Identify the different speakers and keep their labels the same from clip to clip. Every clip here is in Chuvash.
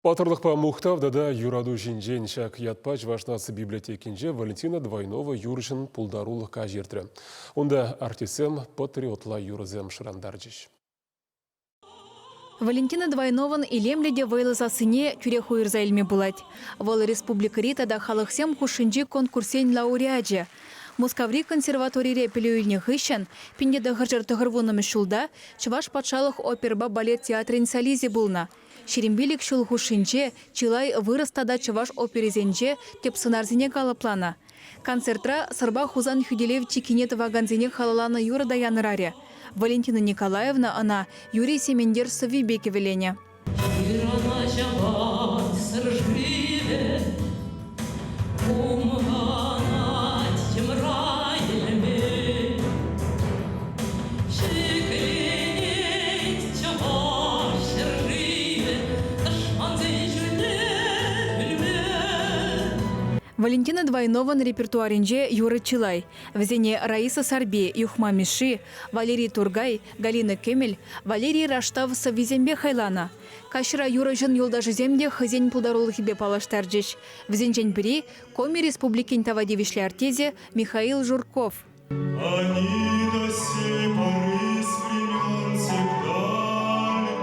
Speaker 1: Паттӑрлӑхпа мухтав тата юрату ҫинчен ҫак ятпа Чӑваш наци библиотекинче Валентина Двойнова юрӑҫӑн пултарулӑх каҫӗ иртрӗ. Унта артистсем патриотла юрӑсем шӑрантарчӗҫ.
Speaker 2: Валентина Двойновӑн илемлӗ те вӑйлӑ сассине тӳрех уйӑрса илме пулать. Вӑл республикӑри тата халӑхсем хушшинчи конкурссен лауреачӗ. Мускаври консерваторире пӗлӳ илнӗ хыҫҫӑн 1990 ҫулта Чӑваш патшалӑх оперӑпа балет театрӗн солисчӗ пулнӑ. 25 ҫул хушшинче чылай вырӑс тата чӑваш оперисенче тӗп сӑнарсене калӑпланӑ. Концертра Сӑрпа Хусан хӳтӗлев чиккине тӑвакансене халалланӑ юрӑ та янӑрарӗ. Валентина Николаевна ӑна Юрий Сементер сӑввипе кӗвӗленӗ.
Speaker 3: Ырана ҫапать сӗршывӗ, хумханать йӑмра йӗлме. Ҫӗкленет чӑваш ҫӗршывӗ тӑшмансен ҫӳлне пӳлме.
Speaker 2: Валентина Двойнован репертуарӗнче юрӑ чылай. Вӗсене Раиса Сарпи, Юхма Мишши, Валерий Туркай, Галина Кӗмӗл, Валерий Раштав сӑввисемпе хайланӑ. Каҫра юрӑҫӑн юлташӗсем те хӑйсен пултарулӑхӗпе паллаштарчӗҫ. Вӗсенчен пӗри, Коми Республикин тава тивӗҫлӗ артисчӗ Михаил Журков.
Speaker 4: Они до сей поры с времен всех дальних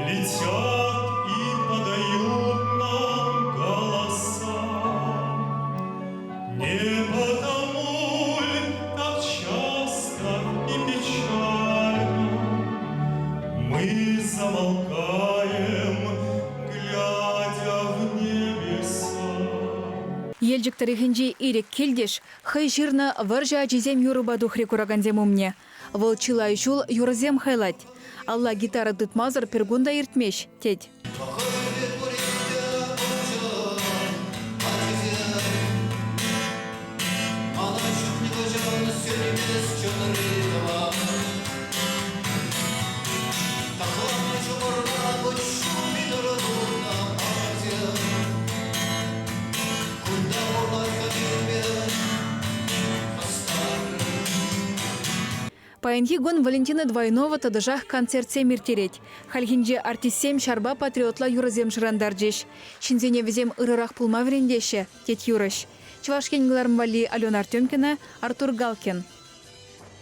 Speaker 4: Летят и подают нам голоса. Не потому ли так часто и печально Мы замолкаем, глядя в небеса.
Speaker 2: Елчӗк тӑрӑхӗнчи Ирӗк Килтӗш хӑй ҫырнӑ Вӑрҫӑ ачисем юрӑпа тухрӗ куракансем умне. Вӑл чылай ҫул юрӑсем хайлать. Алла гитара тытмасӑр пӗр кун та иртмест, тет.
Speaker 5: Мана ҫук нихӑҫан сӳнмест чунри тӑван. Тӑхлан ҫумӑрла куҫҫуль витӗр тунӑ ачасем. Кунта пурлӑх килме хастар.
Speaker 2: Паянхи кун Валентина Двойнова тӑтӑшах концертсем ирттерет. Хальхинче артистсем ҫарпа патриотла юрӑсем шӑрантарчӗҫ. Ҫынсене вӗсем ырӑрах пулма вӗрентеҫҫӗ, тет юрӑҫ. Чӑваш Ен кӑларӑм валли Алена Артемкина, Артур Галкин.